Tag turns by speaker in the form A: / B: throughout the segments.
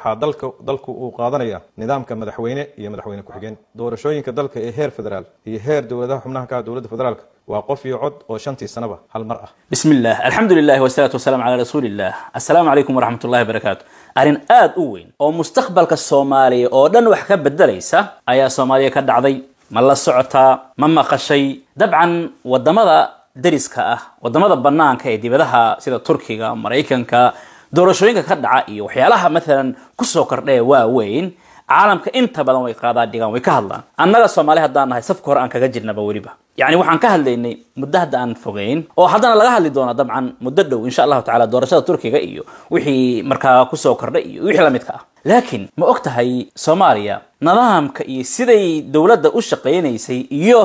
A: Waxaa dalku uu qaadanayaa nidaamka madaxweyne iyo madaxweyne ku-xigeen. Doorashooyinka dalka ee heer federaal iyo heer dowladaha xubnaha ka ah dowladda federaalka waa qof iyo cod oo 5tii sanaba hal mar ah.
B: بسم الله، الحمد لله، والصلاة والسلام على رسول الله. السلام عليكم ورحمة الله وبركاته. Arrin aad u weyn oo mustaqbalka Soomaaliya oo dhan wax ka bedelaysa ayaa Soomaaliya ka dhacday. Ma la socotaa? Ma maqashay? Dabcan wadamada dariska ah, wadamada banaanka ee dibadaha sida Turkiga, Maraykanka, doorashooyinka ka dhaca iyo waxyaalaha maalan kusoo kordhaya waaweyn, caalamka inta badan way qaadaa dhigaan, way ka hadlaan. Annaga Soomaali haddaan nahay, safka hore aan kaga jirnaba weliba. Yacni waxaan ka hadlaynay muddo hadda aan fogeyn oo haddana laga hadli doona dabcan muddo dhow, insha Allahu tacala, doorashada Turkiga iyo wixii markaa kusoo kordhay iyo wixii lamidka ah. Laakiin ma og tahay Soomaaliya nidaamka iyo siday dowladda u shaqaynaysay iyo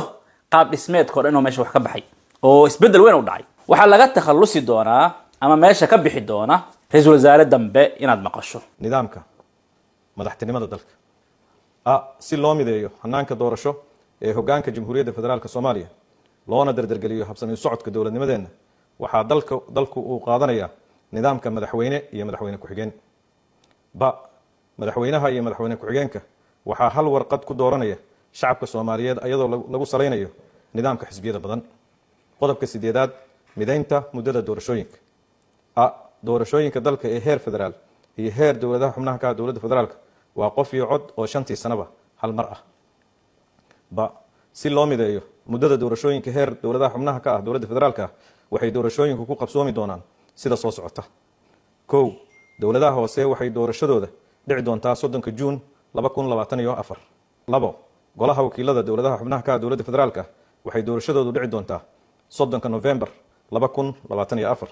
B: qaab dhismeedka o dhan oo meesha wax ka baxay oo isbeddel weyn u dhacay? Waxaa laga takhallusi doonaa ama meesha ka bixi doona ra-iisul wasaare dambe inaad maqasho.
A: Nidaamka madaxtinimada dalka a si loo mideeyo hanaanka doorasho ee hoggaanka Jamhuuriyadda Federaalka Soomaaliya, loona dardargeliyo habsami socodka dowladnimadeenna, waxaa dalku uu qaadanayaa nidaamka madaxweyne iyo madaxweyne ku-xigeen. Ba, madaxweynaha iyo madaxweyne ku-xigeenka waxaa hal warqad ku dooranaya shacabka Soomaaliyeed, iyadoo lagu salaynayo nidaamka xisbiyada badan. Qodobka 8aad, midaynta muddada doorashooyinka. A, doorashooyinka dalka ee heer federaal iyo heer dowladaha xubnaha ka ah dowladda federaalka waa qof iyo cod oo 5tii sanaba hal mar ah. Ba, si loo mideeyo muddada doorashooyinka heer dowladaha xubnaha ka ah dowladda federaalka ah, waxay doorashooyinku ku qabsoomi doonaan sida soo socota: 1, dowladaha hoose waxay doorashadooda dhici doontaa 30-ka Juun 2024. 2, golaha wakiilada dowladaha xubnaha ka ah dowladda federaalka waxay doorashadoodu dhici doontaa 30-ka Nofembar 2024.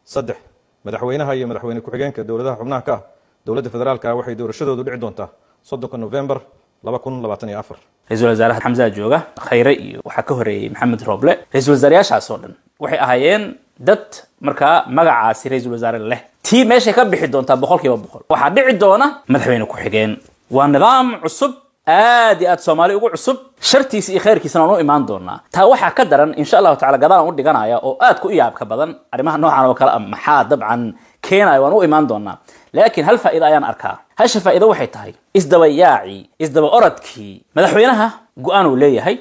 A: 3, madaxweynaha iyo madaxweyne ku-xigeenka dowladaha xubnaha ka ah dowladda federaalka waxay doorashadoodu dhici doontaa 30-ka Nofembar 2024.
B: Ra-iisul wasaaraha Xamsaa jooga, Khayre iyo waxaa ka horeeyey Maxamed Rooble. Ra-iisul wasaareyaashaas oo dhan waxay ahaayeen dad markaa magacaasi ra-iisul wasaare leh. Tii meeshay ka bixi doontaa 100%. Waxaa dhici doona madaxweyne ku-xigeen. Waa nidaam cusub, aad iyo aad Soomaali ugu cusub. Shartiisa iyo khayrkiisana waan u imaan doonaa. Taa waxaa ka daran, insha Allahu tacala, gadaalan u dhiganaya oo aad ku yaabka badan arrimaha noocan oo kale ah. Maxaa dabcan keenaya? Waan u imaan doonaa. Laakiin hal faa'iido ayaan arkaa. Hasha faa'iido waxay tahay isdaba yaacii, isdaba orodkii. Madaxweynaha go-aan uu leeyahay,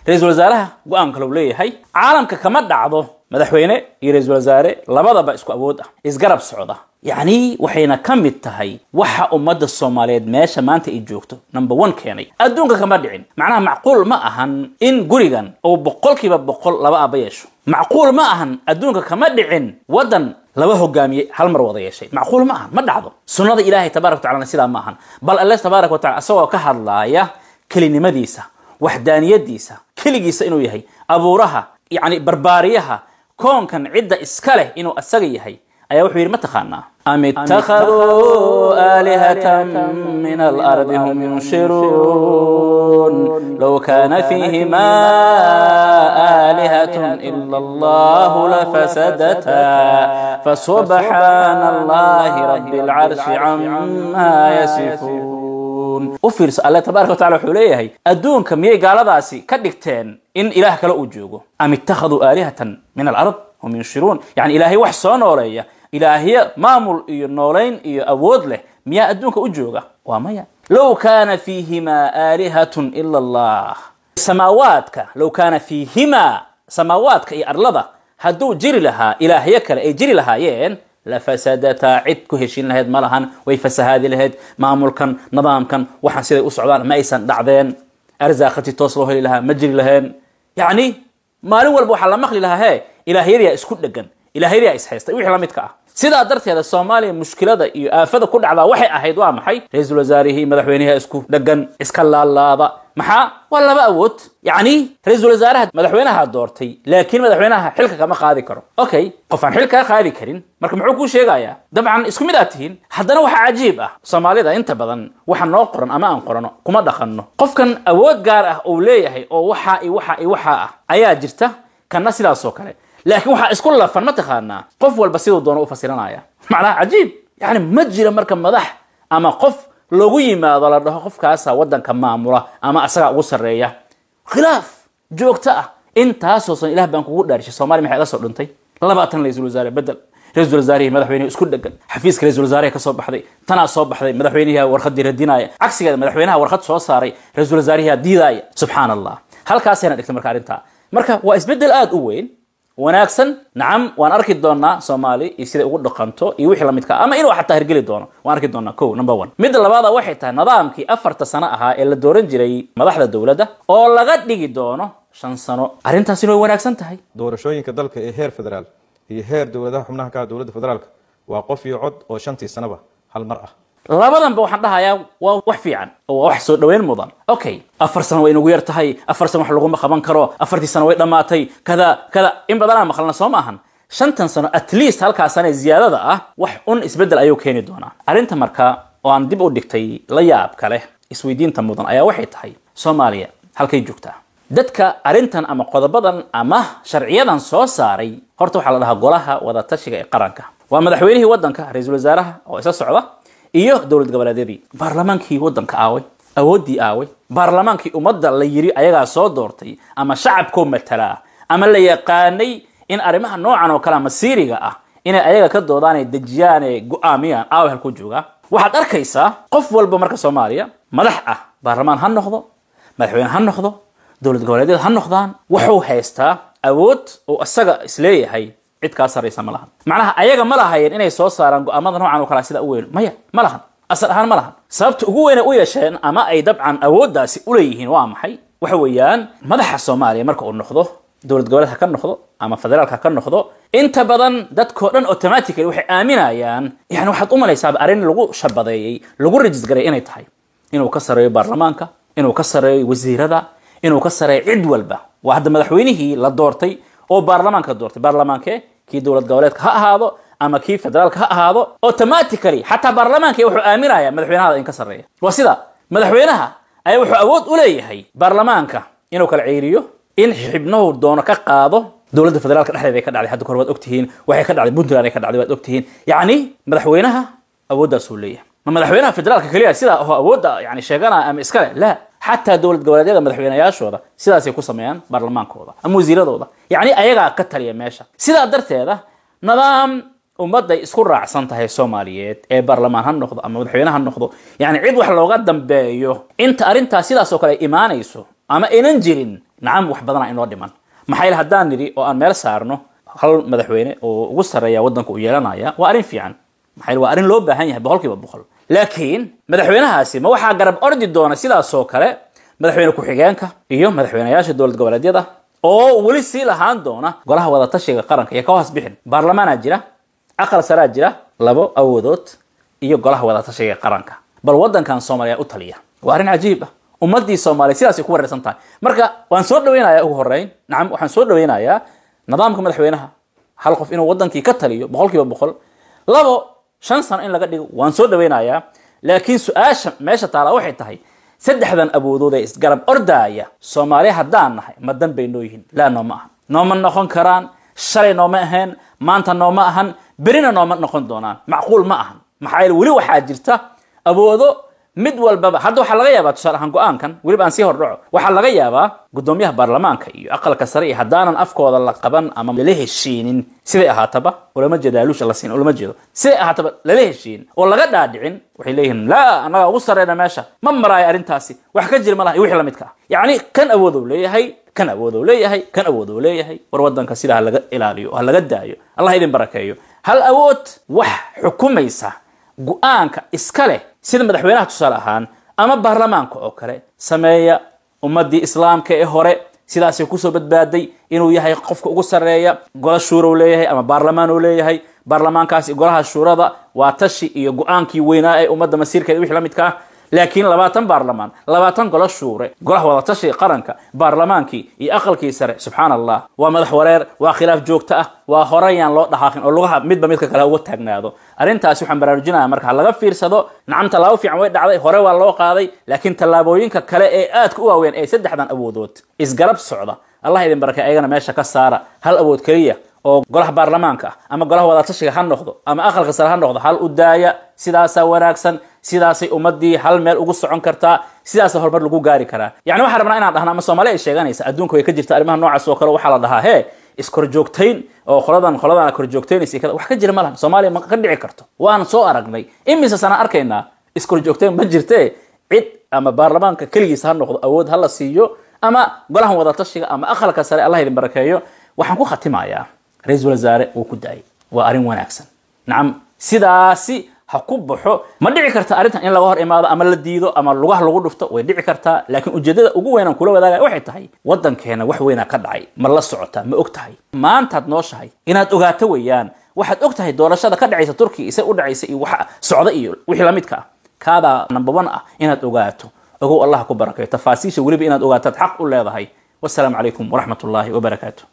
B: ra-iisul wasaaraha go-aan kale uu leeyahay. Caalamka kama dhacdo madaxweyne iyo ra-iisul wasaare labadaba isku awood ah, isgarab socda. Yacni waxayna ka mid tahay waxa ummadda Soomaaliyeed meesha maanta ay joogto number one keenay. Adduunka kama dhicin. Macnaha macquul ma ahan in gurigan uu 100% laba aaba yeesho. Macquul ma ahan. Adduunka kama dhicin waddan laba hogaamiye hal mar wada yeeshay. Macquul ma ahan, ma dhacdo. Sunnada Ilaahay tabaaraka watacalana sidaa ma ahan. Bal Alle tabaaraka watacala isagoo ka hadlaaya kelinimadiisa, waxdaaniyadiisa, keligiisa inuu yahay abuuraha, yacni barbaariyaha koonkan, cidda iska leh inuu asaga yahay, ayaa wuxuu yidhi, ma taqaanaa: أم اتخذوا آلهة من الأرض هم ينشرون لو كان فيهما آلهة إلا الله لفسدتا فسبحان الله رب العرش عما يصفون. U fiirso, Alle tabaaraka watacala wuxuu leeyahay: adduunka miyay gaaladaasi ka dhigteen in ilaah kale uu joogo? أم اتخذوا آلهة من الأرض هم ينشرون. Yani ilaahay wax soo nooleeya, ilaahyo maamul iyo noolayn iyo awood leh miyaa adduunka u jooga? Waa maya. لو كان فيهما آلهة إلا الله, samaawaadka, لو كان فيهما, samaawaadka iyo arlada hadduu jiri lahaa ilaahyo kale ay jiri lahaayeen, لفسدتا, cid ku heshin lahayd ma lahan, way fasahaadi lahayd. Maamulkan, nidaamkan, waxaan siday u socdaan ma aysan dhacdeen. Arsaaqati toos loo heli lahaa ma jiri laheen. Yacni maalin walba waxaa la maqli lahaa hee ilaahyadiyaa isku dhegan, ilaahyadiyaa is haystay, wixii la midka ah. Sidaa darteeda Soomaaliya mushkilada iyo aafada ku dhacdaa waxay ahayd, waa maxay? Ra-iisul wasaarihii, madaxweynihi isku dhegan, iska laalaada. Maxaa? Waa laba awood. Yacni ra-iisul wasaaraha madaxweynaha doortay, laakiin madaxweynaha xilka kama qaadi karo. Okay, qof aan xil kaa qaadi karin marka muxuu kuu sheegayaa? Dabcan isku mid aad tihiin. Haddana waxaa cajiib ah, Soomaalida inta badan waxa noo qoran ama aan qorano kuma dhaqanno. Qofkan awood gaar ah uu leeyahay oo waxaa iyo waxa iyo waxaa ah ayaa jirta, kanna sidaas oo kale. Laakiin waxaa isku lafan, ma taqaanaa, qof walba siduu doono u fasiranaya. Macnaha cajiib, yani ma jiro marka madax ama qof loogu yimaado la dhaho qofkaasa waddanka maamula ama asagaa ugu sarreeya. Khilaaf joogto ah intaasoo san. Ilaah baan kugu dhaarishay, Soomaaliya maxay iga soo dhuntay? 20 ra-iisul wasaare bedel. Ra-iisul wasaarihii madaxweynihi isku dhegan, xafiiska ra-iisul wasaaraha ka soo baxday, tanaa soo baxday, madaxweynihi warqadii radinaya, cagsigeeda madaxweynaha warqad soo saaray, ra-iisul wasaarihi diidaaya. Subxaan Allah, halkaasayna dhigtay. Marka arrintaa marka waa isbeddel aada u weyn, wanaagsan. Nacam, waan arki doonaa Soomaali iyo siday ugu dhaqanto iyo wixii lamidka, ama inuu xataa hirgeli doono waan arki doonaa. Ko number one. Midda labaada waxay tahay nidaamkii 4ta sano ahaa ee la dooran jiray madaxda dowladda oo laga dhigi doono 5 sano, arrintaasina way wanaagsan tahay.
A: Doorashooyinka dalka ee heer federaal iyo heer dowladaha xubnaha ka ah dowladda federaalka waa qof iyo cod oo 5tii sanaba hal mar ah.
B: Labadanba waxaan dhahayaa waa wax fiican oo waa wax soo dhaweyn mudan. Okay, 4 sano way inagu yar tahay, 4 sano wax laguma qaban karo, 4tii sano way dhammaatay, kada kada, in badanaa maqalna, soo maahan? 5tan sano at least halkaa sane ziyaadada ah wax un isbeddel ayuu keeni doonaa arrinta. Marka oo aan dib u dhigtay la yaab kale isweydiinta mudan ayaa waxay tahay, Soomaaliya halkay joogtaa? Dadka arrintan ama qodobadan ama sharciyadan soo saaray horta waxaa la dhahaa Golaha Wadatashiga ee Qaranka. Waa madaxweynihii waddanka, ra-iisul wasaaraha oo isla socda iyo dowlad goboleedyadii. Baarlamaankii waddanka aaway? Awooddii aaway? Baarlamaankii ummadda la yiri ayagaa soo doortay ama shacabkoo matalaa ama la yaqaanay in arrimaha noocan oo kale masiiriga ah inay ayaga ka doodaan, ay dejiyaan, ee go-aamiyaan, aaway? Halkuu joogaa? Waxaad arkaysaa qof walba marka Soomaaliya madax ah, baarlamaan ha noqdo, madaxweyne ha noqdo, dowlad goboleedyada ha noqdaan, wuxuu haystaa awood oo isaga isleeyahay cid kaa sarraysa ma lahan. Macnaha ayaga ma lahayeen inay soo saaraan go-aamada noocan oo kale sida u weyn? Maya, ma lahan, asal ahaan ma lahan. Sababta ugu weyne u yeesheen ama ay dabcan awooddaasi u leeyihiin waa maxay? Waxa weeyaan madaxa Soomaaliya marka uu noqdo, dowlad goboleed ha ka noqdo ama federaalka ha ka noqdo, inta badan dadkoo dhan automatically waxay aaminayaan, yani waxaad u malaysaaba arrin lagu shabadeeyey, lagu rajisgaray inay tahay inuu ka sareeyo baarlamaanka, inuu ka sareeyo wasiirada, inuu ka sareeyo cid walba. Waa hadda madaxweynihii la doortay oo baarlamaanka doortay, baarlamaankee, kii dowlad goboleedka ha ahaado ama kii federaalka ha ahaado, automatically xataa baarlamaanka wuxuu aaminaya madaxweynaha in ka sarreeya. Waa sida madaxweynaha ayaa wuxuu awood u leeyahay baarlamaanka inuu kala ceeriyo, in xibnuhu doono ka qaado. Dowladda federaalka dhexdeeda ay ka dhacday hadda kahor, waad ogtihiin. Waxay ka dhacday Puntland ay ka dhacday, waad ogtihiin. Yacni madaxweynaha awooddaasuu leeyahay. Ma madaxweynaha federaalka keliya sidaa oo awoodda yani sheeganaya ama iskale? La, xataa dowlad goboleedyada madaxweynayaashooda sidaasay ku sameeyaan baarlamaankooda ama wasiiradooda. Yacni ayagaa ka taliya meesha. Sidaa darteeda nidaam ummadday isku raacsan tahay Soomaaliyeed ee baarlamaan ha noqdo ama madaxweyne ha noqdo, yani cid wax looga dambeeyo, inta arrintaas sidaas oo kale ay imaanayso ama aynan jirin, nacam, wax badana inoo dhiman. Maxaa yeele haddaan nidhi oo aan meel saarno hal madaxweyne oo ugu sarreeya waddanka uu yeelanaya, waa arrin fiican. Maxaa yeele waa arrin loo baahan yahay 100%. Laakiin madaxweynahaasi ma waxaa garab ordi doona sidaasoo kale madaxweyne ku-xigeenka iyo madaxweynayaasha dowlad goboleedyada oo weli sii lahaan doona Golaha Wadatashiga Qaranka iyo ka hoos bixin? Baarlamaanaa jira, aqal saraa jira, labo awoodood iyo Golaha Wadatashiga Qaranka. Bal waddankan Soomaaliya u taliya, waa arrin cajiib ah. Ummaddii Soomaaliya sidaasay ku wareersan tahay. Marka waan soo dhaweynayaa ugu horreyn, nacam, waxaan soo dhaweynayaa nidaamka madaxweynaha, hal qof inuu waddankii ka taliyo 100%. Labo, 5 sano in laga dhigo waan soo dhaweynayaa. Laakiin su-aasha meesha taala waxay tahay, saddexdan awoodood ee isgarab ordaaya, Soomaaliya haddaan nahay, ma dan bay noo yihiin? Laa, nooma aha, nooma noqon karaan. Shalay nooma ahayn, maanta nooma ahan, berina nooma noqon doonaan. Macquul ma ahan. Maxaa yeele weli waxaa jirta awoodo mid walbaba. Hadda waxaa laga yaabaa, tusaale ahaan, go-aankan weliba aan sii hordhaco, waxaa laga yaabaa guddoomiyaha baarlamaanka iyo aqalka sare iyo haddaanan afkooda la qaban ama lala heshiinin, siday ahaataba ulama jeedaalusha la siin, ulama jeedo, siday ahaataba lala heshiin oo laga dhaadhicin, waxay leeyihiin laa, annagaa ugu sarreena meesha, ma maraayo arrintaasi, wax ka jir ma laha iyo wixii lamidka ah. Yacni kan awoodou leeyahay, kan awoodou leeyahay, kan awoodou leeyahay. War waddanka sidaa ha laga ilaaliyo, ha laga daayo, Allah idin barakeeyo. Hal awood wax xukumaysa, go-aanka iska leh, sida madaxweynaha tusaale ahaan ama baarlamaanka oo kale sameeya. Ummaddii islaamka ee hore sidaasay kusoo badbaaday inuu yahay qofka ugu sarreeya. Golo shuurow leeyahay ama baarlamaan uu leeyahay. Baarlamaankaasi, golaha shuurada, waa tashi iyo go-aankii weynaa ee ummadda masiirkeeda wixii la midka ah. Laakiin 20 baarlamaan, 20 golo shuure, Golaha Wadatashiga Qaranka, baarlamaankii iyo aqalkii sare, subxaan Allah, waa madax wareer, waa khilaaf joogto ah. Waa horeyaan loo dhaqaaqin oo lugaha midba midka kale uga taagnaado arrintaasi. Waxaan baraarujinaya marka ha laga fiirsado. Nacam, tallaabo fiican way dhacday, hore waa loo qaaday, laakiin tallaabooyinka kale ee aadka u waaweyn ee saddexdan awoodood isgarab socda, Allah idin barakay, ayagana meesha ka saara. Hal awood keliya oo golaha baarlamaanka ah ama golaha wadatashiga ha noqdo ama aqalka sare ha noqdo, hal u daaya. Sidaasaa wanaagsan, sidaasay ummadii hal meel ugu socon kartaa, sidaasa horumar lagu gaari karaa. Yani waxaan rabnaa inaan dhahno ama Soomaali ay sheeganaysa, adduunka way ka jirta arrimaha noocaas oo kale. Waxaa la dhahaa hee Iskorjoogtayn oo qoladan qoladana korjoogtaynaysa kada wax ka jira ma lahan. Soomaaliya ma ka dhici karto, waan soo aragnay. Imise sana arkaynaa iskorjoogtayn ma jirtee. Cid ama baarlamaanka keligiis ha noqdo, awood ha la siiyo, ama golahan wadatashiga ama aqalka sare. Allah idin barakeeyo. Waxaan ku khatimayaa, ra-iisul wasaare wuu ku daayay, waa arrin wanaagsan. Nacam, sidaasi ha ku baxo. Ma dhici karta arrintan in laga hor imaado ama la diido ama lugaha lagu dhufto? Way dhici kartaa, laakiin ujeedada ugu weynaan kula wadaagaya waxay tahay waddankeena wax weynaa ka dhacay. Ma la socotaa? Ma og tahay maantaad nooshahay inaad ogaato weeyaan? Waxaad og tahay doorashada ka dhacaysa Turkiya isay u dhacaysa iyo waxa socda iyo wixii lamidka ah. Kaadaa number one ah inaad ogaato. Ogow, Allah ku barakeeyo. Tafaasiisha weliba inaad ogaataad xaq u leedahay. Wasalaamu calaykum waraxmat ullaahi wabarakaatu.